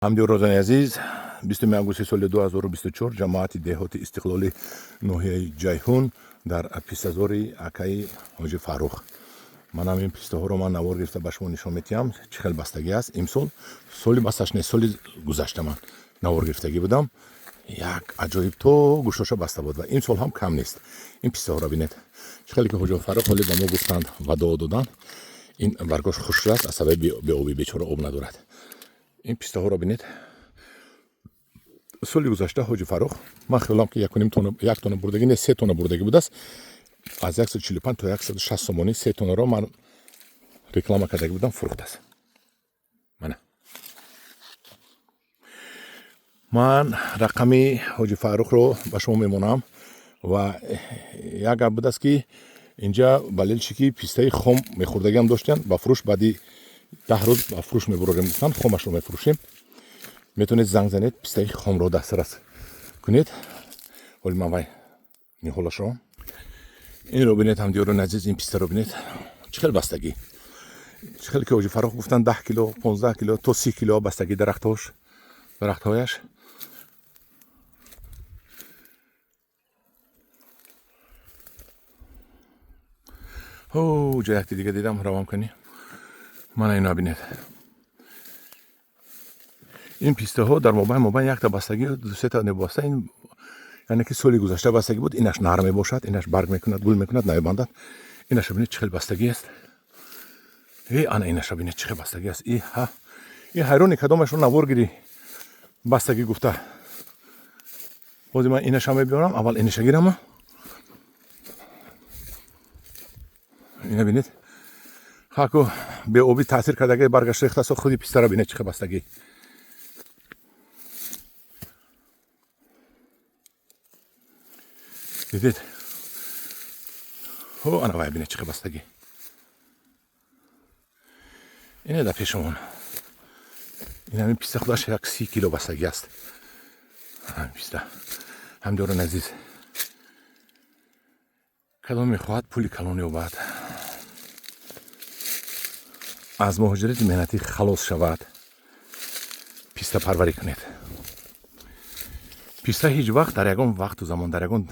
Ҳамдиёрони азиз, 20 августи соли 2024 ҷамоати деҳоти Истиқлоли ноҳияи Ҷайҳун дар пистазори акаи Ҳоҷи Фаррух. Манам ин пистаҳоро ман навор гирифта ба шумо нишон медиҳам, чӣ хел бастагӣ аст. Имсол соли басташ не, соли гузашта ман навор гирифтагӣ будам. Як аҷоиб то гӯштоша баста буд ва имсол ҳам кам нест. Ин пистаҳоро бинед. Чӣ хеле ки Ҳоҷи Фаррух ҳоле ба мо гуфтанд ва дуо доданд. Ин баргош хушк аст аз сабаби беобӣ, бечора об надорад. Ин пистаҳоро бинед. Соли гузашта Ҳоҷи Фаррух, ман хиёлам ки якуним тонна, як тонна бурдагӣ не, се тонна бурдагӣ будааст. Аз 145 то 160 сомонӣ се тоннаро ман реклама кардагӣ будам, фурӯхтааст. Мана ман рақами Ҳоҷи Фаррухро ба шумо мемонам ва як гап будааст, ки инҷа болельщики пистаи хом мехӯрдагиам доштанд, ба фурӯш баъди 10 рӯз ба фурӯш мебурорем гуфтанд, хомашро мефурӯшем. Метавонед занг занед, пистаи хомро дастрас кунед. Ҳоли ман вай ниҳолашро инро бинед, ҳамдиёрони азиз, ин пистаро бинед, чӣ хел бастагӣ, чӣ хел ки Ҳоҷи Фаррух гуфтанд, 10 кило, 15 кило то 30 кило бастагӣ дарахтҳош, дарахтҳояш. Ҷо якти дига дидам, равам кунӣ. Мана ино бинед. Ин пистаҳо дар мобайн якта бастагӣ, дусета небаста. Ин яъне ки соли гузашта бастагӣ буд. Инаш нар мебошад, инаш барг мекунад, гул мекунад, намебандад. Инаша бинед, чӣ хел бастагӣ аст. Э, ана инаша бинед, чӣ хел бастагӣ аст. И ҳа, и ҳайрони кадомашро навор гирӣ бастагӣ гуфта. Ҳозир ман инаша мебиёрам, аввал инаша гирам. Ина бинед, хаку беобӣ таъсир кардаги, баргаш рехтааст. Худи пистаро бинед, чӣ хел бастагӣ. Дидед? Ҳо, ана вай бинед, чӣ хел бастагӣ. Ине дар пешамон ин ҳамин писта худаш як 30 кило бастагӣ аст. Ҳамин писта. Ҳамдиёрони азиз, кадом мехоҳад пули калон ёбад, аз муҳоҷирати меҳнатӣ халос шавад, писта парварӣ кунед. Писта ҳеҷ вақт дар ягон вақту замон, дар ягон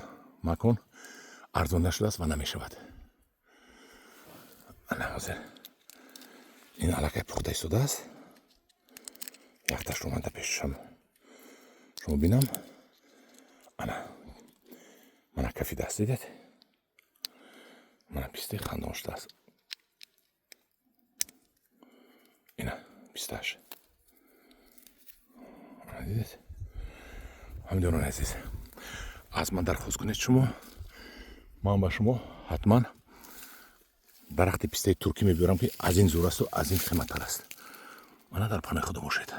макон арзон нашудааст ва намешавад. Ана ҳозир ин аллакай пухта истодааст. Якташро ман дар пешашам шумо бинам. Ана мана кафи даст дидед, мана пистаи хандон шудааст. Ина пистааш, ана дидед. Ҳамдиёрони азиз, аз ман дархост кунед шумо, ман ба шумо ҳатман дарахти пистаи туркӣ мебиёрам, ки аз ин зур асту аз ин қиматтар аст. Мана дар паноҳи худо бошед.